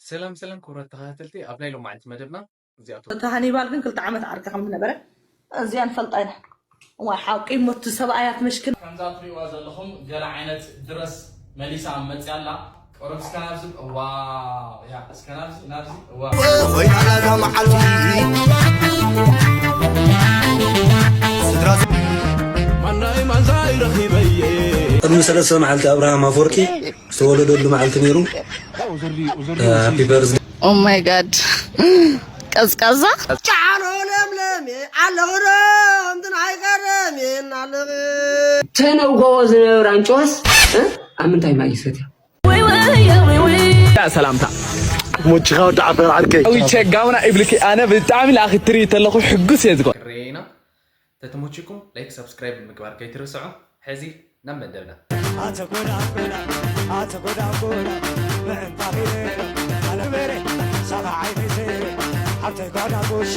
ሰላም ሰላም ክቡራት ተኸታተልቲ፣ ኣብ ናይ ሎማዓንቲ መደብና እዚኣቶም እታ ሃኒባል ግን ክልተ ዓመት ዓርኪ ከም ዝነበረ እዚኣ ንፈልጣ ኢና። ዋ ሓቂ ሞት ሰብኣያት መሽክን ከምዛ ትሪእዋ ዘለኹም ገለ ዓይነት ድረስ መሊሳ መፅያ ኣላ። ቆረብ እስከ ናብዚ ዋው ያ እስከ ናብዚ ናብዚ ዋው ኮይና ናዛ መዓልቲ ስድራ ማናይ ማንዛይ ረኺበየ ቅድሚ ሰለስተ መዓልቲ ኣብርሃም ኣፈወርቂ ዝተወለደሉ መዓልቲ ነይሩ። ሃፒ በርዝደይ። Oh my god ቀዝቃዛ ጫኖ ለምለሜ ኣለኽዶ እንትን ኣይቀረሜን ኣለኽ ተነውኸኦ ዝነበረ ኣንጭዋስ እ? ኣብ ምንታይ ማይ ይሰትያ? ሰላምታ ሙችኻ ወዲ ዓፈር ዓርከይ ዊቸ ጋውና ይብልኪ ኣነ ብጣዕሚ ለኣኺ ትርኢ ተለኹ ሕጉስ እየ ዝኮን ሬና ተተሞችኩም ላይክ ሳብስክራይብ ምግባር ከይትርስዑ። ሕዚ ናብ መደብና ኣተጎዳጎዳ ኣተጎዳጎዳ ምዕንጣፍ ኣልበሬ ሳኻ ዓይነይ ዘይረ ሓብተይ ጓዳ ጎሻ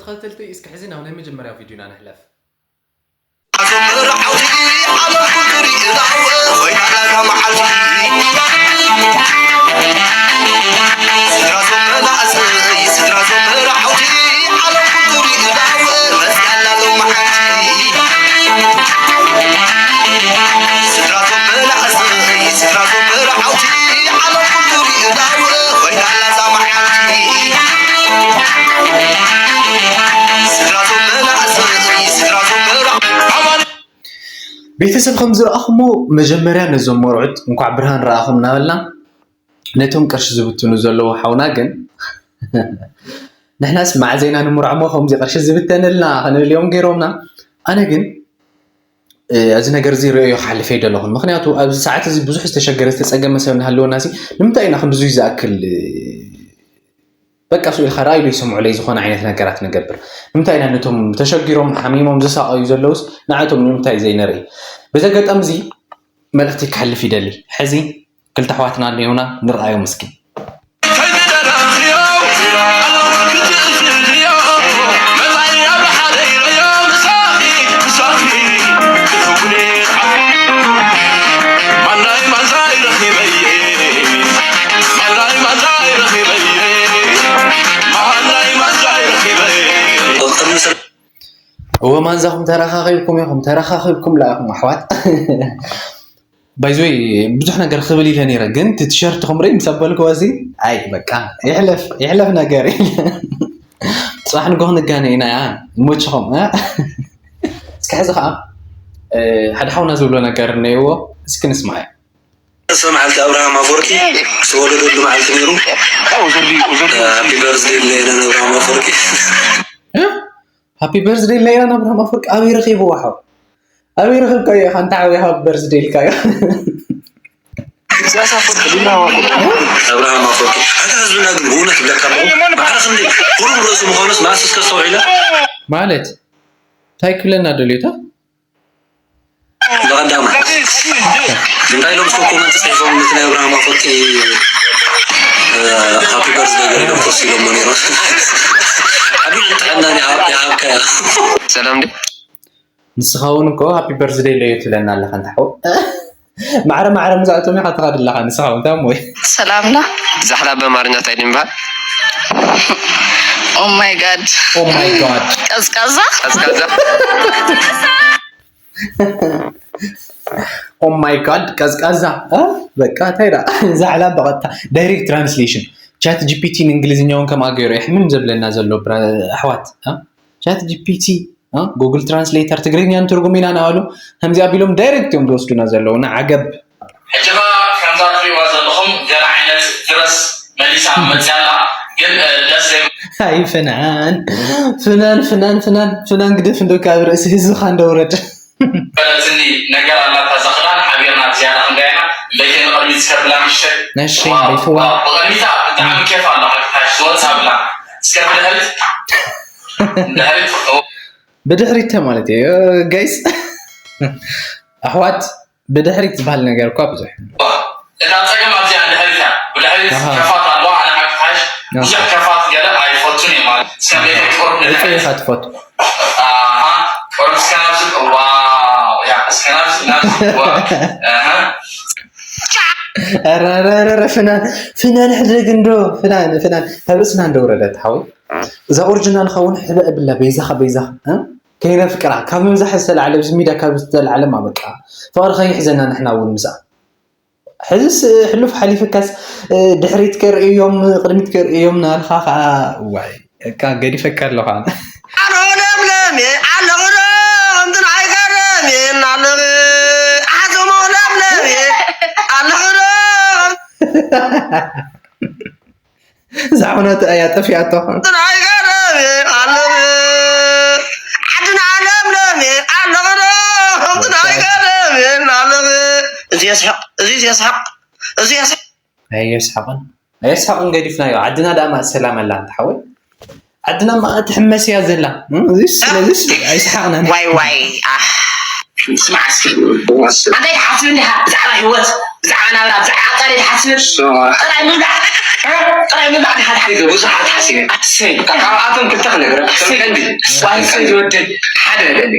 ተኸተልቲ እስኪ ሕዚ ናብ ናይ መጀመርያ ቪድዮና ንሕለፍ። ቤተሰብ ከም ዝረኣኹሞ መጀመርያ ነዞም መርዑት እንኳዕ ብርሃን ረኣኹም እናበልና ነቶም ቅርሺ ዝብትኑ ዘለዉ ሓውና ግን ንሕናስ መዓዘ ኢና ንምርዖሞ ከምዚ ቅርሺ ዝብተነልና ክንብል እዮም ገይሮምና። ኣነ ግን እዚ ነገር እዚ ርእዮ ክሓልፍ እየ ደለኹን። ምክንያቱ ኣብዚ ሰዓት እዚ ብዙሕ ዝተሸገረ ዝተፀገመ ሰብ እናሃለወና ሲ ንምንታይ ኢና ክንድዙይ ዝኣክል በቃ ስኡ ኢልካ ራእይ ዶ ይሰምዑለይ ዝኾነ ዓይነት ነገራት ንገብር ንምንታይ ኢና ነቶም ተሸጊሮም ሓሚሞም ዝሳቐዩ ዘለውስ ንዓቶም ንምንታይ ዘይነርኢ በዚ ኣጋጣሚ እዚ መልእኽቲ ክሕልፍ ይደሊ ሕዚ ክልተ ኣሕዋትና እኒኦና ንርኣዮም እስኪ እወ ማንዛኹም ተረኻኺብኩም ኢኹም ተረኻኺብኩም ለኣኹም ኣሕዋት ባይዞይ ብዙሕ ነገር ክብል ኢለ ነይረ ግን እቲ ቲሸርት ክምርኢ ምስ ኣበልክዎ እዚ ኣይ በቃ ይሕለፍ ይሕለፍ ነገር ጽባሕ ንጎ ክንጋነ ኢና ያ ይሞችኹም እስኪ ሕዚ ከዓ ሓደ ሓውና ዝብሎ ነገር እነይዎ እስኪ ንስማዕ ሰ መዓልቲ ኣብርሃም ኣፈወርቂ ዝተወለደሉ መዓልቲ ነይሩ ሃፒ በርዝደይ ለይለን ኣብርሃም ኣፈወርቂ ሃፒ በርዝደይ ለይለን ኣብርሃም ኣፈወርቂ ኣበይ ረኺብዎ ሓው ኣበይ ረኺብካዮ ኢኻ እንታይ ዓብይ ሃፒ በርዝደይ ኢልካዮ ኣብርሃም ኣፈወርቂ ኣታ ህዝብና ግን ብእውነት ይብለካ ኣለኹ ማዕረ ክንደይ ቁሩብ ርእሱ ምዃኑስ መኣስ እስከ ኣስተውዒለ ማለት እንታይ ክብለና ደልዩ እታ ብቐዳማይ እንታይ ኢሎም እስከ ኮመንት ፅሒፎም ነቲ ናይ ኣብርሃም ኣፈወርቂ ሃፒ በርዝደይ ገለ ኢሎም ፖስት ኢሎሞ ነይሮም ዓብዪ ጥዕናን ይሃብካ ሰላም ዲ ንስኻ እውን እኮ ሃፒ በርዝደይ ለዮ ትብለና ኣለኻ እንታሓው ማዕረ ማዕረ ምዛእቶም ኢኻ ትኻድ ኣለኻ ንስኻ እውን ታሞ ሰላምና ዛሕላ በማርኛ እንታይ ድምባል Oh my god Oh my god ቀዝቃዛ ቀዝቃዛ Oh my god ቀዝቃዛ በቃ እንታይ ዳ ዛዕላ በቐጥታ direct translation ChatGPT ንእንግሊዝኛውን ከምኣ ገይሩ የሕምም ዘብለና ዘሎ ኣሕዋት ChatGPT Google Translator ትግርኛ ንትርጉም ኢና ናበሉ ከምዚ ኣቢሎም direct እዮም ዝወስዱና ዘለዉ ንዓገብ ሕጂ ኸዓ ከምዛ ትሪእዋ ዘለኹም ገለ ዓይነት ድረስ መሊሳ መፅያ ኣላ ግን ደስ ዘይብል ኣይ ፍናን ፍናን ፍናን ፍናን ፍናን ግደፍ እንዶ ካብ ርእሲ ህዝብኻ እንደውረድ በለትኒ ነገር ኣላታ እዛ ክዳን ሓቢርና ብዝያዳ ክንደይ ኢና እምበይከ ንቕድሚት እስከ ብላ ምሸት ነሸይ በይትዋ ብቕድሚታ ብጣዕሚ ኬፍ ኣሎ ሓቂ ሓሽ ዝወፃ ብላ እስከ ብድሕሪት ድሕሪት ብድሕሪት ማለት እዩ ጋይስ ኣሕዋት ብድሕሪት ዝበሃል ነገር እኳ ብዙሕ እታ ፀገም ኣብዚኣ ድሕሪት እያ ብድሕሪት ኬፋት ኣሎ ብዙሕ ከፋት ገለ ኣይፈቱን እዩ ማለት እስካብ ሌላ ቁርብ እፀይኻ ትፈቱ ኣሃ ቁርብ እስከ ናብዚ ዋው ያ እስከ ናብዚ ናብዚ ዋው ኣሃ ረረረረ ፍናን ፍናን ሕደግ እንዶ ፍናን ፍናን ካብ ርእስና እንደወረደት ሓወይ እዛ ኦርጅናል ኸውን ሕበ እብላ በይዛኻ በይዛኻ እ? ከይነፍቅራ ካብ ምብዛሕ ዝተላዕለ ብዚ ሚዳ ካብ ዝተላዕለ ማ በቃ ፍቕሪ ከይሕዘና ንሕና እውን ምስኣ ሕዝስ ሕሉፍ ሓሊፍካስ እ፣ ድሕሪት ከርእዮም ቅድሚት ከርእዮም ናልካ ከዓ ዋይ እካ ገዲፈካ ኣለኻ ኣለኹ ለምለሜ ኣለኹ ዶ ከምትን ኣይገርም እናለኹ ሓዞሞ ለምለሜ ኣለኹ ዶ ዛዕባናቱ እያ ጠፊኣቶ ጥራይ ገረብ ኣለብ ዓድና ለምለም ኣለብ ጥራይ ገረብ ኣለብ እዚ የስሕቕ እዚ የስሕቕ እዚ የስሕቕ ኣየስሓቕን ኣየስሓቕን ገዲፍናዮ ዓድና ደኣ ማእ ሰላም ኣላ እንተ ሓወይ ዓድና ማእ ትሕመስ እያ ዘላ እዚስ ስለዚስ ኣይስሓቕናን ዋይ ዋይ ኣንታይ ትሓስብ እንዲኻ ብዛዕባ ህይወት ብዛዕባ ናብራ ብዛዕባ ኣጣሪ ትሓስብ ጥራይ ምብላዕ ጥራይ ምብላዕ ዲኻ ትሓስብ ብዙሓት ሓሲበ ኣትሰይ ካብኣቶም ክልተ ክነግረካ ከም ቀንዲ ዋንሰይ ዝወደይ ሓደ በለኒ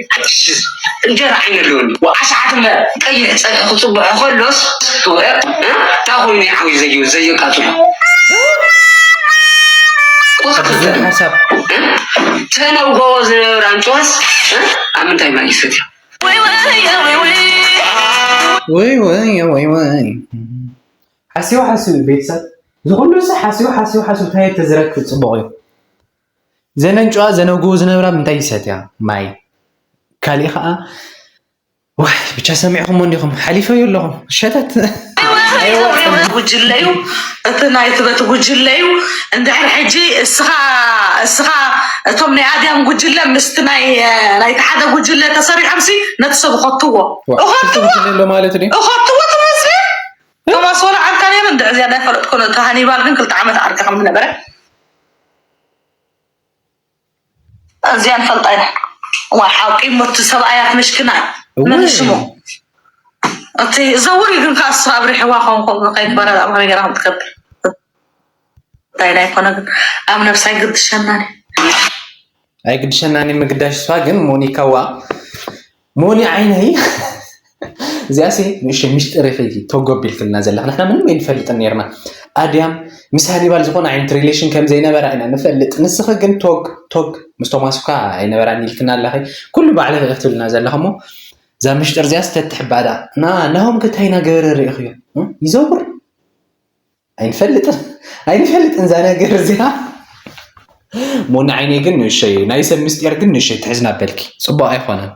እንጀራ ዓይነ ኣለወኒ ኣሽሓት እምበር ቀይሕ ፀብሒ ክፅብሖ ከሎስ እንታይ ኮይኑ ዓብዩ ዘዩ ዘየቃፅሑ ቁፅሪ ክልተ ሓሳብ ተነውገዎ ዝነበረ ኣንጭዋስ ኣብ ምንታይ ማይ ይሰትዮ ወይ ወይ ወይ ወይ ሓሲቡ ሓሲቡ ቤተሰብ ዝኩሉ ሲ ሓሲቡ ሓሲቡ ሓሲቡ እንታይ ተዝረክብ ፅቡቅ እዩ ዘነንጭዋ ዘነጉ ዝነብራ ምንታይ ይሰትያ ማይ ካሊእ ከዓ ዋይ ብቻ ሰሚዕኹም እንዲኹም ሓሊፈዩ ኣለኹም ሸተት ጉጅለ እዩ እቲ ናይ ትበት ጉጅለ እዩ እንድሕር ሕጂ እስኻ እስኻ እቶም ናይ ኣድያም ጉጅለ ምስቲ ናይ ናይቲ ሓደ ጉጅለ ተሰሪሖም ሲ ነቲ ሰብ እኸትዎ እኸትዎ ጉጅለ ኣሎ ማለት ድዩ እኸትዎ ትመስል ቶማስ ወላ ዓርካ ነይሩ እንድዕ እዚኣ ናይ ፈለጥኮ እቲ ሃኒባል ግን ክልተ ዓመት ዓርካ ከም ዝነበረ እዚኣ ንፈልጣ ኢና ዋ ሓቂ ሞቲ ሰብኣያት መሽክና እዩ መን ሽሙ እቲ ዘውር ግን ከዓ እሱ ኣብሪሕዋ ከንኮ ከይትበረ ኣብ ከመይ ገራ ክትከብር እንታይ ናይ ኮነ ግን ኣብ ነብሳ ይግድሸናኒ ኣይግድሸናኒ ምግዳሽ እሷ ግን ሞኒካዋ ሞኒ ዓይነይ እዚኣሲ ንእሽተይ ሚስጥር ኢኺ ቶጎ ኣቢልክልና ዘለኺ ንሕና ምንም ኣይንፈልጥን ነርና ኣድያም ምስ ሃኒባል ዝኾነ ዓይነት ሪሌሽን ከም ዘይነበራ ኢና ንፈልጥ ንስኺ ግን ቶግ ቶግ ምስ ቶማስ እኳ ኣይነበራን ኢልክና ኣለኺ ኩሉ ባዕልኺ ኢኺ ትብልና ዘለኺ እሞ እዛ ምሽጥር እዚኣ ስተትሕባዳ እና ናሆም ከ እንታይ እናገበረ ርኢኽዮ ይዘውር ኣይንፈልጥን ኣይንፈልጥን እዛ ነገር እዚኣ ሞኒ ዓይነይ ግን ንእሸይ ናይ ሰብ ምስጢር ግን ንእሸይ ትሕዝና በልኪ ፅቡቅ ኣይኮነን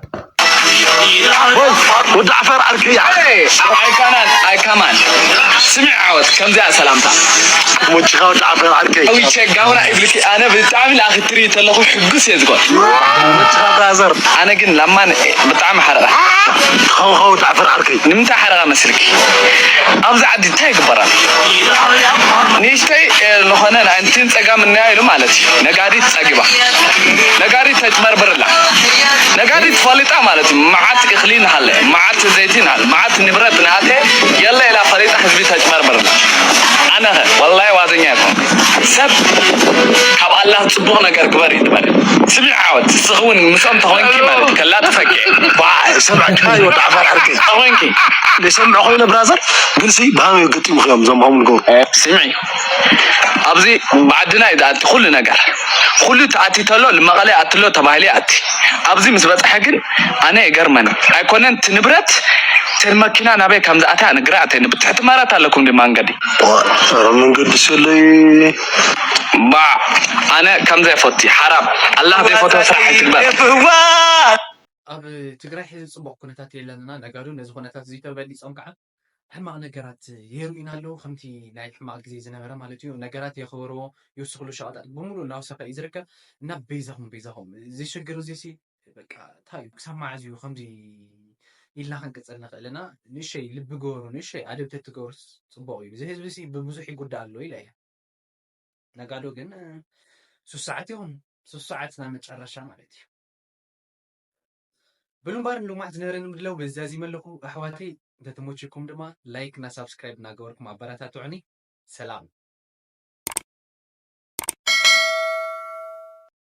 ወዲ ዓፈር ዓርከይ ኣይካናን ኣይካማን ስሚዕ ዓወት ከምዚኣ ሰላምታ ሞችኻ ወዲ ዓፈር ዓርከይ ዊቸ ጋውና ይብልኪ ኣነ ብጣዕሚ ለኣኺ ትርኢ ተለኹ ሕጉስ እየ ዝኮን ሞችኻ ብራዘር ኣነ ግን ላማን ብጣዕሚ ሓረቐ ኸውኸው ወዲ ዓፈር ዓርከይ ንምንታይ ሓረቐ መስልኪ ኣብዚ ዓዲ እንታይ ይግበራል ንእሽተይ ዝኾነ ንኣንቲን ፀጋም እናያ ኢሉ ማለት እዩ ነጋዲት ፀጊባ ነጋዲት ተጭበርብርላ ነጋዲት ፈሊጣ ማለት እዩ መዓት እኽሊ ንሃለ መዓት ዘይቲ ንሃለ መዓት ንብረት ንኣተ የለ ኢላ ፈሊጣ ህዝቢ ተጭበርብርላ ኣነኸ ወላሂ ዋዘኛ ይኮን ሰብ ካብ ኣላህ ፅቡቕ ነገር ግበር ይትበል ስሚዕ ዓወት ንስኺ እውን ምስኦም ተኾንኪ ማለት ከላ ትፈቂ ሰምዕካ ወዲ ዓፋር ዓርከይ ተኾንኪ ሰምዕ ኮይነ ብራዘር ግን ሲ ብሃመ ገጢሙ እዮም ዘምሃሙ ንገብሩ ስምዒ ኣብዚ ብዓድና እዩ ዝኣቲ ኩሉ ነገር ኩሉ ተኣቲ ተሎ ንመቐለ ኣትሎ ተባሂሉ ይኣቲ ኣብዚ ምስ በፅሐ ግን ኣነ የገርመኒ ኣይኮነን እቲ ንብረት ተን መኪና ናበይ ከም ዝኣተ ኣነ ግራ ኣተኒ ብትሕቲ መራት ኣለኩም ዲ መንገዲ ረ መንገዲ ሰለይ ባ ኣነ ከም ዘይፈቲ ሓራም ኣላህ ዘይፈትዎ ስራሕ ኣይትግበር ኣብ ትግራይ ሕዚ ፅቡቕ ኩነታት የለንና ነጋዶ ነዚ ኩነታት እዚ ተበሊፆም ከዓ ሕማቕ ነገራት የርእዩና ኣለዉ ከምቲ ናይ ሕማቕ ግዜ ዝነበረ ማለት እዩ ነገራት የኽብርዎ ይወስኽሉ ሸቐጣት ብምሉእ እናወሰኸ እዩ ዝርከብ እና በይዛኹም በይዛኹም እዚ ሽግር እዚ ሲ በቃ እንታይ እዩ ክሳብ መዓዝ እዩ ከምዚ ኢልና ክንቅፅል ንኽእል እና ንእሸይ ልቢ ገበሩ ንእሸይ ኣደብ ተትገብሩ ፅቡቕ እዩ እዚ ህዝቢ ሲ ብብዙሕ ይጉዳእ ኣሎ ኢለ እየ ነጋዶ ግን ሱስ ሰዓት ይኹን ሱስ ሰዓት ናብ መጨረሻ ማለት እዩ ብሉምባር ንልማት ዝነበረኒ ምድላው በዚ ዛዚመ ኣለኹ ኣሕዋተይ እንተተመችኩም ድማ ላይክ እና ሳብስክራይብ እናገበርኩም ኣበረታትዑኒ ሰላም